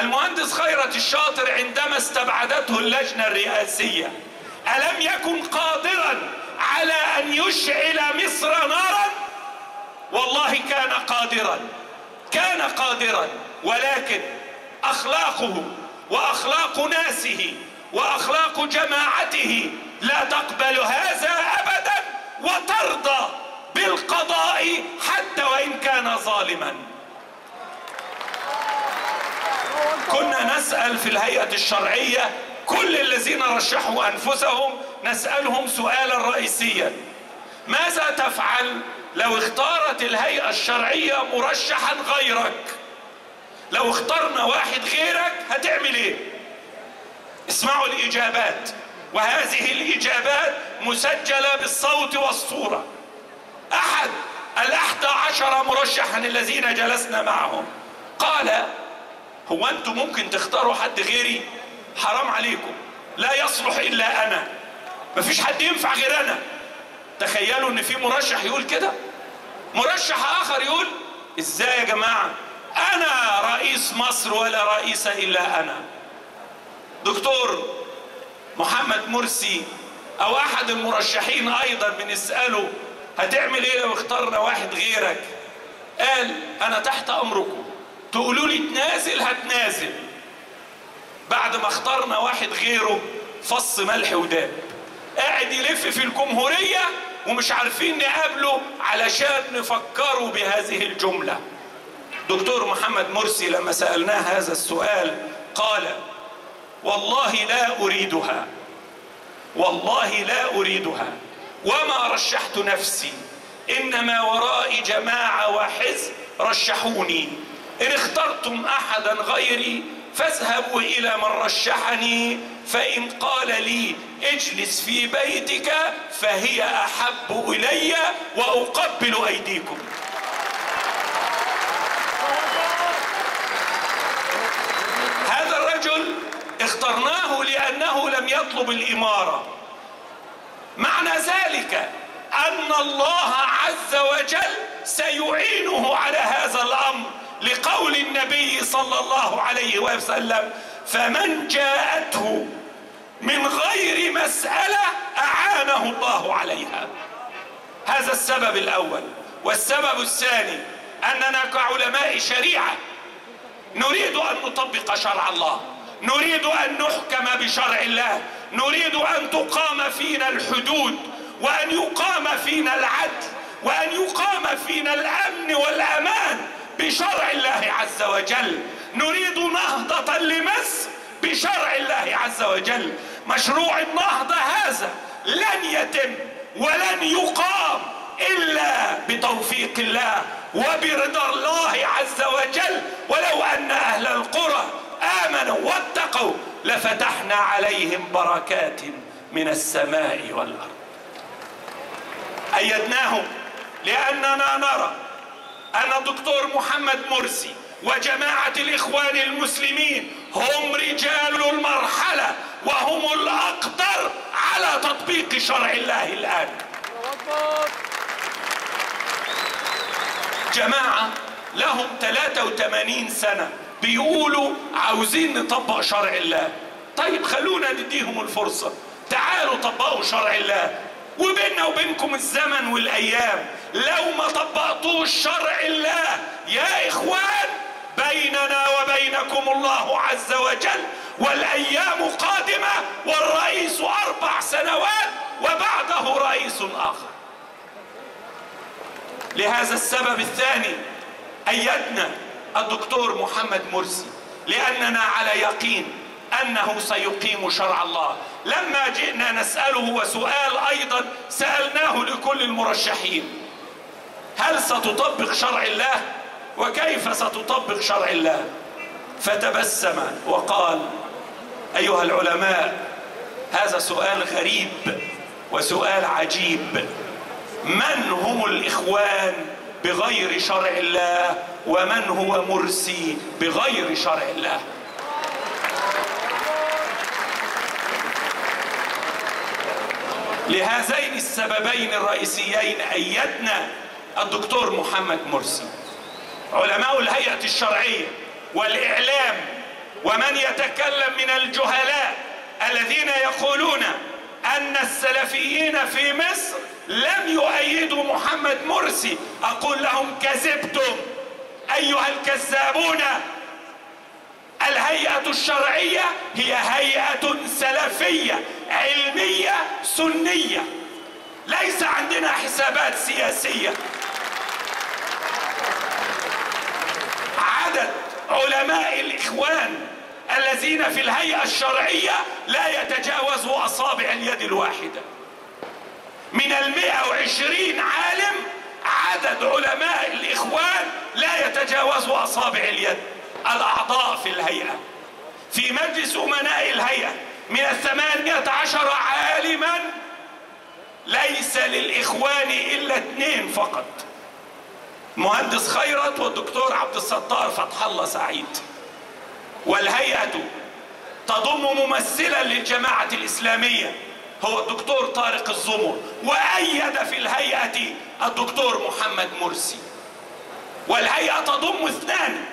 المهندس خيرت الشاطر عندما استبعدته اللجنة الرئاسية ألم يكن قادرا على أن يشعل مصر نارا؟ والله كان قادرا، ولكن أخلاقه وأخلاق ناسه وأخلاق جماعته لا تقبل هذا أبدا، وترضى بالقضاء حتى وإن كان ظالما. كنا نسأل في الهيئة الشرعية كل الذين رشحوا أنفسهم، نسألهم سؤالا رئيسيا: ماذا تفعل لو اختارت الهيئة الشرعية مرشحا غيرك؟ لو اخترنا واحد غيرك هتعمل ايه؟ اسمعوا الإجابات، وهذه الإجابات مسجلة بالصوت والصورة. أحد 11 مرشحا الذين جلسنا معهم قال: هو أنتم ممكن تختاروا حد غيري؟ حرام عليكم، لا يصلح إلا أنا، مفيش حد ينفع غير أنا. تخيلوا إن في مرشح يقول كده، مرشح آخر يقول: إزاي يا جماعة؟ أنا رئيس مصر ولا رئيس إلا أنا. دكتور محمد مرسي أو أحد المرشحين أيضا بنسأله: هتعمل إيه لو اخترنا واحد غيرك؟ قال: أنا تحت أمركم، تقولوا لي تنازل هتنازل. بعد ما اخترنا واحد غيره فص ملح وداب، قاعد يلف في الجمهورية ومش عارفين نقابله علشان نفكروا بهذه الجملة. دكتور محمد مرسي لما سألناه هذا السؤال قال: والله لا أريدها، والله لا أريدها، وما رشحت نفسي، إنما ورائي جماعة وحزب رشحوني، إن اخترتم أحدا غيري فاذهبوا إلى من رشحني، فإن قال لي اجلس في بيتك فهي أحب إلي وأقبل أيديكم. هذا الرجل اخترناه لأنه لم يطلب الإمارة. معنى ذلك أن الله عز وجل سيعينه على هذا الأمر، لقول النبي صلى الله عليه وسلم: فمن جاءته من غير مسألة أعانه الله عليها. هذا السبب الأول. والسبب الثاني أننا كعلماء شريعة نريد أن نطبق شرع الله، نريد أن نحكم بشرع الله، نريد أن تقام فينا الحدود، وأن يقام فينا العدل، وأن يقام فينا الأمن والأمان بشرع الله عز وجل. نريد نهضة لمصر بشرع الله عز وجل. مشروع النهضة هذا لن يتم ولن يقام إلا بتوفيق الله وبرضا الله عز وجل. ولو أن أهل القرى آمنوا واتقوا لفتحنا عليهم بركات من السماء والأرض. أيدناه لأننا نرى أن الدكتور محمد مرسي وجماعة الإخوان المسلمين هم رجال المرحلة وهم الأقدر على تطبيق شرع الله الآن. جماعة لهم 83 سنة بيقولوا عاوزين نطبق شرع الله. طيب خلونا نديهم الفرصة، تعالوا طبقوا شرع الله، وبيننا وبينكم الزمن والأيام. لو ما طبقتوش شرع الله يا إخوان بيننا وبينكم الله عز وجل، والأيام قادمة، والرئيس 4 سنوات وبعده رئيس آخر. لهذا السبب الثاني أيدنا الدكتور محمد مرسي، لأننا على يقين أنه سيقيم شرع الله. لما جئنا نسأله، وسؤال أيضا سألناه لكل المرشحين: هل ستطبق شرع الله؟ وكيف ستطبق شرع الله؟ فتبسم وقال: أيها العلماء، هذا سؤال غريب وسؤال عجيب. من هم الإخوان بغير شرع الله؟ ومن هو مرسي بغير شرع الله؟ لهذين السببين الرئيسيين أيدنا الدكتور محمد مرسي. علماء الهيئة الشرعية والإعلام ومن يتكلم من الجهلاء الذين يقولون أن السلفيين في مصر لم يؤيدوا محمد مرسي، أقول لهم كذبتم أيها الكذابون. الهيئة الشرعية هي هيئة سلفية علمية سنية، ليس عندنا حسابات سياسية. عدد علماء الإخوان الذين في الهيئة الشرعية لا يتجاوز أصابع اليد الواحدة. من 120 عالم عدد علماء الإخوان لا يتجاوز أصابع اليد. الأعضاء في الهيئة في مجلس أمناء الهيئة من 18 عالما ليس للإخوان إلا 2 فقط، مهندس خيرت والدكتور عبد الستار فتح الله سعيد. والهيئة تضم ممثلا للجماعة الإسلامية هو الدكتور طارق الزمر، وأيد في الهيئة الدكتور محمد مرسي. والهيئة تضم 2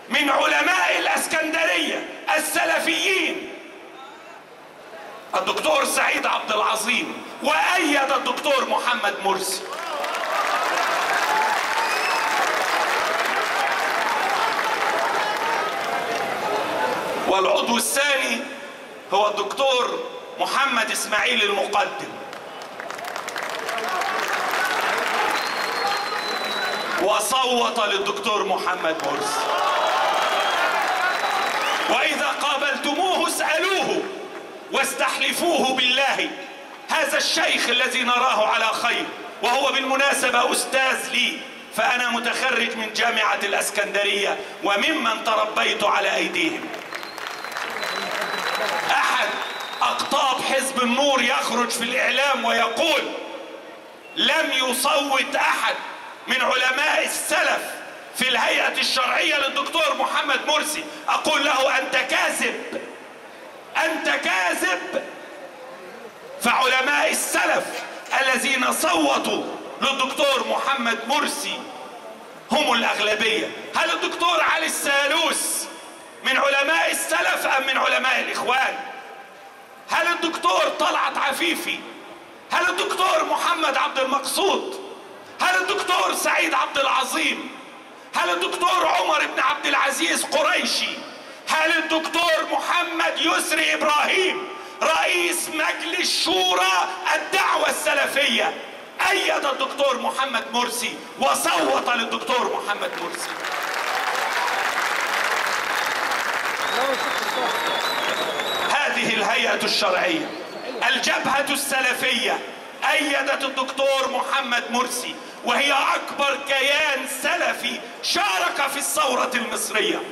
من علماء الاسكندرية السلفيين، الدكتور سعيد عبد العظيم، وأيد الدكتور محمد مرسي. والعضو الثاني هو الدكتور محمد اسماعيل المقدم، وصوت للدكتور محمد مرسي. وإذا قابلتموه اسألوه واستحلفوه بالله. هذا الشيخ الذي نراه على خير، وهو بالمناسبة أستاذ لي، فأنا متخرج من جامعة الإسكندرية وممن تربيت على أيديهم. أحد أقطاب حزب النور يخرج في الإعلام ويقول لم يصوت أحد من علماء السلف في الهيئة الشرعية للدكتور محمد مرسي. أقول له أنت كاذب، أنت كاذب. فعلماء السلف الذين صوتوا للدكتور محمد مرسي هم الأغلبية. هل الدكتور علي السالوس من علماء السلف أم من علماء الإخوان؟ هل الدكتور طلعت عفيفي؟ هل الدكتور محمد عبد المقصود؟ هل الدكتور سعيد عبد العظيم؟ هل الدكتور عمر بن عبد العزيز قريشي؟ هل الدكتور محمد يسري إبراهيم رئيس مجلس شورى الدعوة السلفية أيد الدكتور محمد مرسي وصوت للدكتور محمد مرسي؟ هذه الهيئة الشرعية الجبهة السلفية أيدت الدكتور محمد مرسي، وهي أكبر كيان سلفي شارك في الثورة المصرية.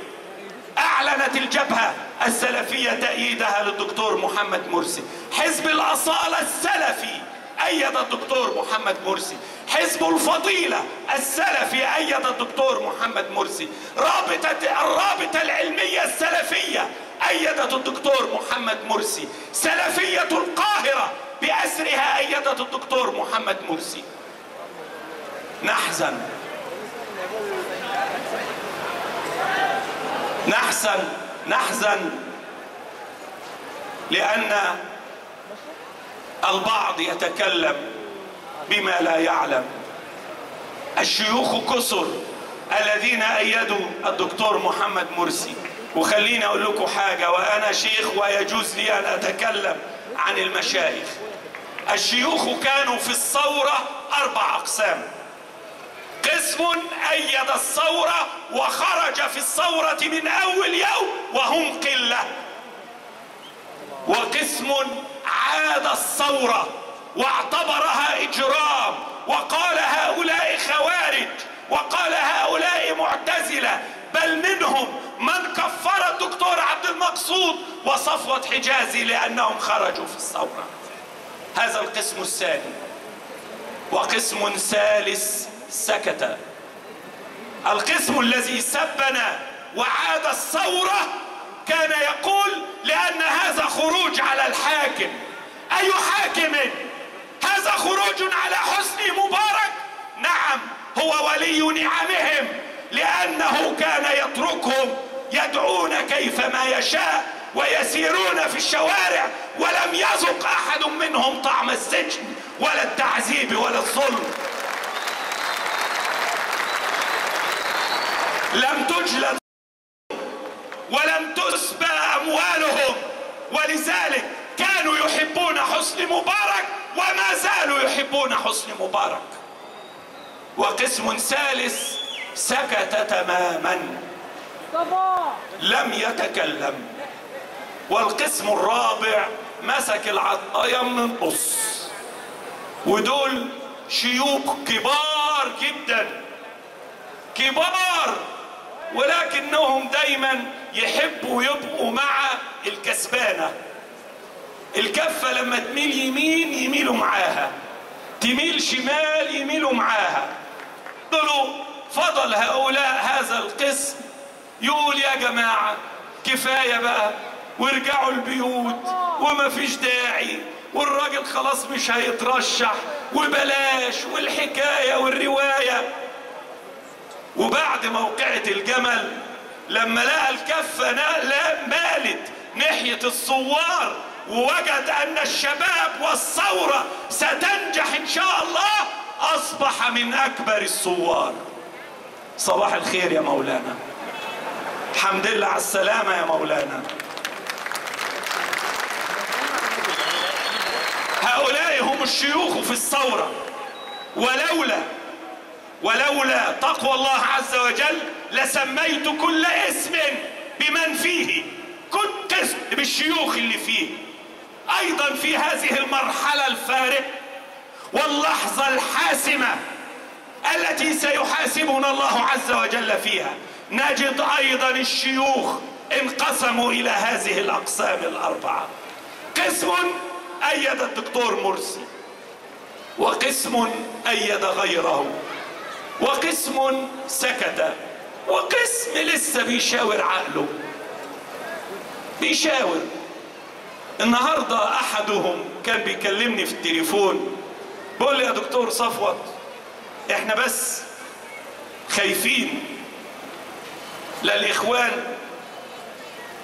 أعلنت الجبهة السلفية تأييدها للدكتور محمد مرسي. حزب الأصالة السلفي أيد الدكتور محمد مرسي. حزب الفضيلة السلفي أيد الدكتور محمد مرسي. الرابطة العلمية السلفية أيدت الدكتور محمد مرسي. سلفية القاهرة بأسرها أيدت الدكتور محمد مرسي. نحزن لأن البعض يتكلم بما لا يعلم. الشيوخ كثر الذين أيدوا الدكتور محمد مرسي. وخليني أقول لكم حاجة، وأنا شيخ ويجوز لي أن أتكلم عن المشايخ. الشيوخ كانوا في الثورة 4 أقسام. قسم أيد الثورة وخرج في الثورة من أول يوم وهم قلة، وقسم عاد الثورة واعتبرها إجرام وقال هؤلاء خوارج وقال هؤلاء معتزلة، بل منهم من كفر الدكتور عبد المقصود وصفوة حجازي لأنهم خرجوا في الثورة. هذا القسم الثاني. وقسم ثالث سكت. القسم الذي سبنا وعاد الثورة كان يقول لأن هذا خروج على الحاكم. أي حاكم؟ هذا خروج على حسني مبارك. نعم، هو ولي نعمهم، لأنه كان يتركهم يدعون كيفما يشاء ويسيرون في الشوارع ولم يذق أحد منهم طعم السجن ولا التعذيب ولا الظلم. لم تجلد ولم تسبى أموالهم، ولذلك كانوا يحبون حسني مبارك وما زالوا يحبون حسني مبارك. وقسم ثالث سكت تماما لم يتكلم. والقسم الرابع مسك العطايا من النص، ودول شيوخ كبار جدا كبار، ولكنهم دايما يحبوا يبقوا مع الكسبانة. الكفة لما تميل يمين يميلوا معاها، تميل شمال يميلوا معاها. فضل هؤلاء هذا القسم يقول يا جماعة كفاية بقى وارجعوا البيوت وما فيش داعي، والراجل خلاص مش هيترشح وبلاش والحكاية والرواية. وبعد موقعة الجمل لما لقى الكفة مالت ناحية الثوار ووجد أن الشباب والثورة ستنجح إن شاء الله، أصبح من أكبر الثوار. صباح الخير يا مولانا، الحمد لله على السلامة يا مولانا. هؤلاء هم الشيوخ في الثورة، ولولا تقوى الله عز وجل لسميت كل اسم بمن فيه، كل قسم بالشيوخ اللي فيه. أيضا في هذه المرحلة الفارقة واللحظة الحاسمة التي سيحاسبنا الله عز وجل فيها، نجد أيضا الشيوخ انقسموا إلى هذه الأقسام الأربعة. قسم أيد الدكتور مرسي، وقسم أيد غيره، وقسم سكت، وقسم لسه بيشاور عقله، بيشاور. النهاردة أحدهم كان بيكلمني في التليفون بيقول لي يا دكتور صفوت احنا بس خايفين للإخوان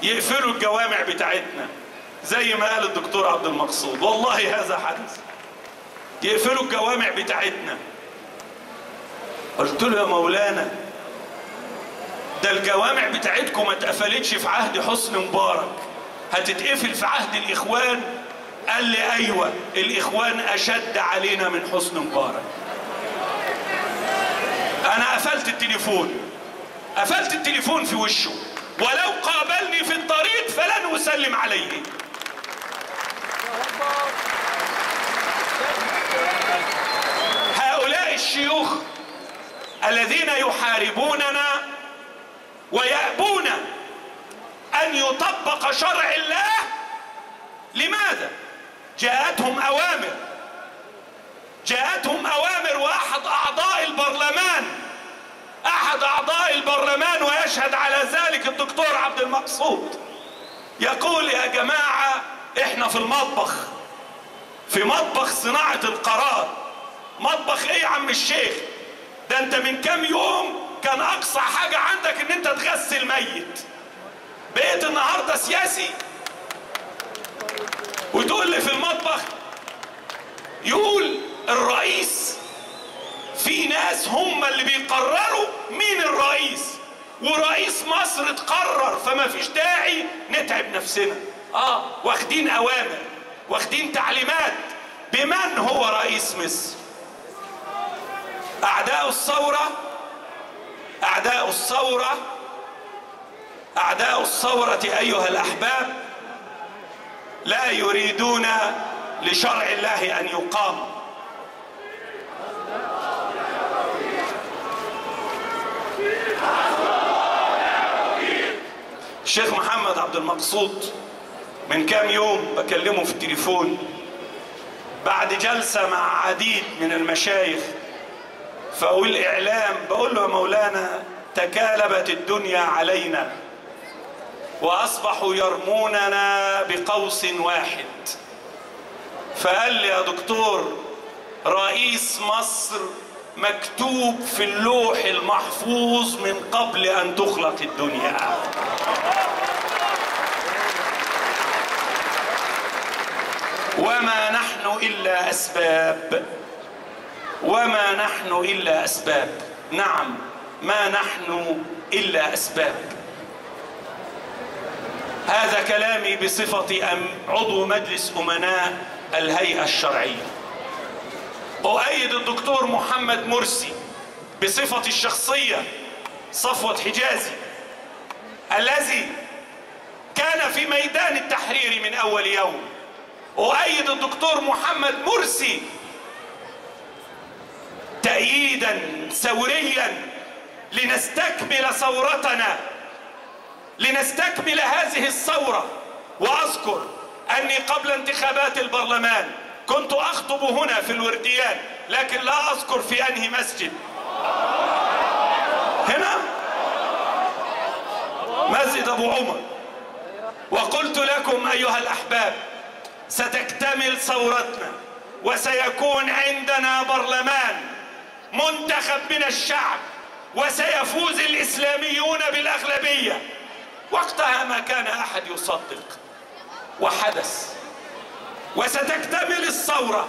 يقفلوا الجوامع بتاعتنا زي ما قال الدكتور عبد المقصود. والله هذا حدث، يقفلوا الجوامع بتاعتنا. قلت له يا مولانا ده الجوامع بتاعتكم ما اتقفلتش في عهد حسني مبارك، هتتقفل في عهد الإخوان؟ قال لي أيوة، الإخوان أشد علينا من حسني مبارك. أنا قفلت التليفون في وشه، ولو قابلني في الطريق فلن أسلم عليه. هؤلاء الشيوخ الذين يحاربوننا ويأبون أن يطبق شرع الله، لماذا؟ جاءتهم أوامر، وأحد أعضاء البرلمان ويشهد على ذلك الدكتور عبد المقصود، يقول يا جماعة احنا في مطبخ صناعة القرار. مطبخ ايه يا عم الشيخ؟ ده انت من كام يوم كان اقصى حاجة عندك ان انت تغسل ميت، بقيت النهاردة سياسي وتقول لي في المطبخ. يقول الرئيس، في ناس هم اللي بيقرروا مين الرئيس، ورئيس مصر اتقرر، فما فيش داعي نتعب نفسنا. واخدين اوامر، واخدين تعليمات بمن هو رئيس مصر. اعداء الثورة ايها الاحباب لا يريدون لشرع الله ان يقام. الشيخ محمد عبد المقصود من كام يوم بكلمه في التليفون بعد جلسة مع عديد من المشايخ، فأقول إعلام، بقول له يا مولانا تكالبت الدنيا علينا وأصبحوا يرموننا بقوس واحد. فقال لي يا دكتور رئيس مصر مكتوب في اللوح المحفوظ من قبل أن تخلق الدنيا. وما نحن إلا أسباب، وما نحن إلا أسباب. نعم، ما نحن إلا أسباب. هذا كلامي بصفتي عضو مجلس أمناء الهيئة الشرعية. أؤيد الدكتور محمد مرسي بصفتي الشخصية صفوة حجازي الذي كان في ميدان التحرير من أول يوم. أؤيد الدكتور محمد مرسي تأييدا ثوريا لنستكمل ثورتنا، لنستكمل هذه الثورة. وأذكر أني قبل انتخابات البرلمان كنت أخطب هنا في الورديان، لكن لا أذكر في أنهي مسجد. هنا مسجد أبو عمر. وقلت لكم أيها الأحباب ستكتمل ثورتنا وسيكون عندنا برلمان منتخب من الشعب وسيفوز الإسلاميون بالأغلبية. وقتها ما كان أحد يصدق، وحدث. وستكتمل الثورة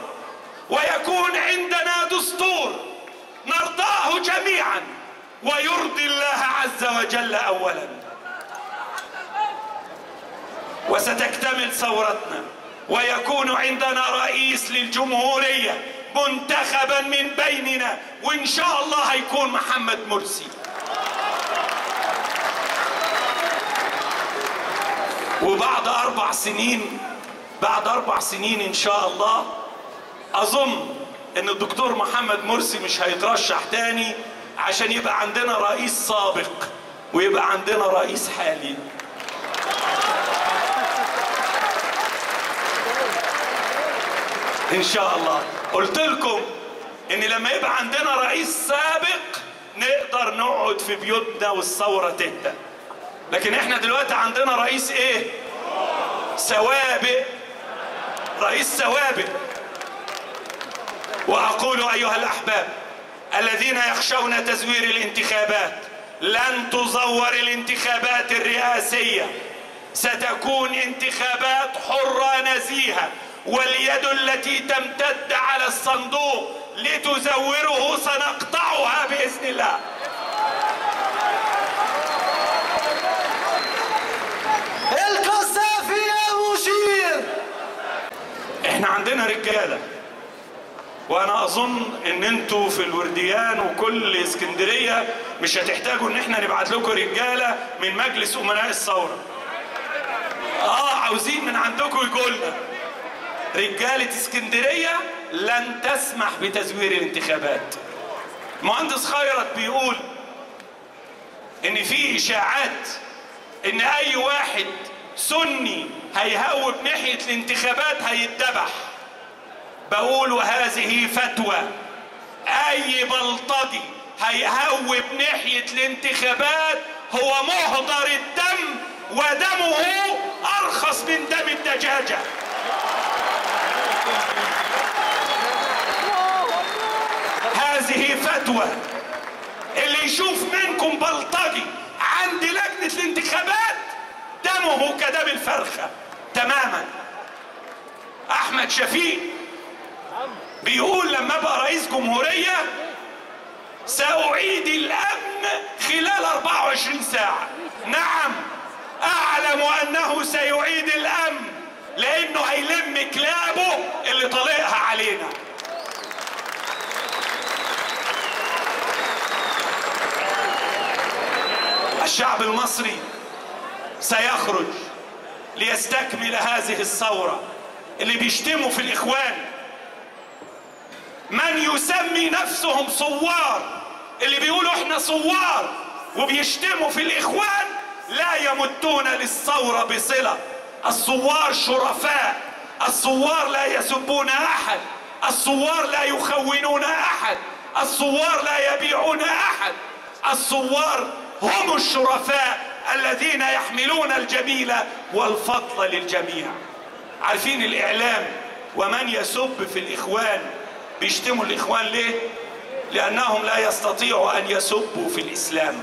ويكون عندنا دستور نرضاه جميعا ويرضي الله عز وجل أولا. وستكتمل ثورتنا ويكون عندنا رئيس للجمهورية منتخبا من بيننا، وإن شاء الله هيكون محمد مرسي. وبعد 4 سنين، بعد 4 سنين إن شاء الله أظن إن الدكتور محمد مرسي مش هيترشح تاني عشان يبقى عندنا رئيس سابق ويبقى عندنا رئيس حالي. إن شاء الله. قلت لكم إن لما يبقى عندنا رئيس سابق نقدر نقعد في بيوتنا والثورة تهدى. لكن إحنا دلوقتي عندنا رئيس إيه؟ سوابق، رئيس سوابق. وأقول أيها الأحباب الذين يخشون تزوير الانتخابات، لن تزور الانتخابات الرئاسية، ستكون انتخابات حرة نزيهة، واليد التي تمتد على الصندوق لتزوره سنقطعها بإذن الله. القذافي يا مشير. احنا عندنا رجالة، وانا اظن ان انتوا في الورديان وكل اسكندرية مش هتحتاجوا ان احنا نبعت لكم رجالة من مجلس امناء الثورة. عاوزين من عندكم يقولنا رجالة اسكندرية لن تسمح بتزوير الانتخابات. مهندس خيرت بيقول ان في اشاعات ان اي واحد سني هيهوب ناحية الانتخابات هيتذبح. بقول وهذه فتوى، اي بلطجي هيهوب ناحية الانتخابات هو مهدر الدم، ودمه ارخص من دم الدجاجة. هذه فتوى. اللي يشوف منكم بلطجي عند لجنة الانتخابات دمه كدم الفرخة تماما. احمد شفيق بيقول لما ابقى رئيس جمهورية سأعيد الامن خلال 24 ساعة. نعم، اعلم انه سيعيد الامن لانه هيلم كلابه اللي طلقها علينا. الشعب المصري سيخرج ليستكمل هذه الثورة. اللي بيشتموا في الإخوان، من يسمي نفسهم ثوار، اللي بيقولوا احنا ثوار وبيشتموا في الإخوان، لا يمتون للثورة بصلة. الثوار شرفاء، الثوار لا يسبون أحد، الثوار لا يخونون أحد، الثوار لا يبيعون أحد. الثوار هم الشرفاء الذين يحملون الجميل والفضل للجميع. عارفين الإعلام ومن يسب في الإخوان بيشتموا الإخوان ليه؟ لأنهم لا يستطيعوا أن يسبوا في الإسلام،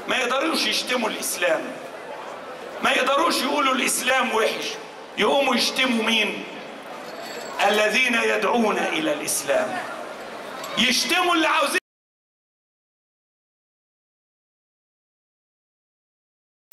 ما يقدروش يشتموا الإسلام، ما يقدروش يقولوا الإسلام وحش، يقوموا يشتموا مين؟ الذين يدعون إلى الإسلام، يشتموا اللي عاوزين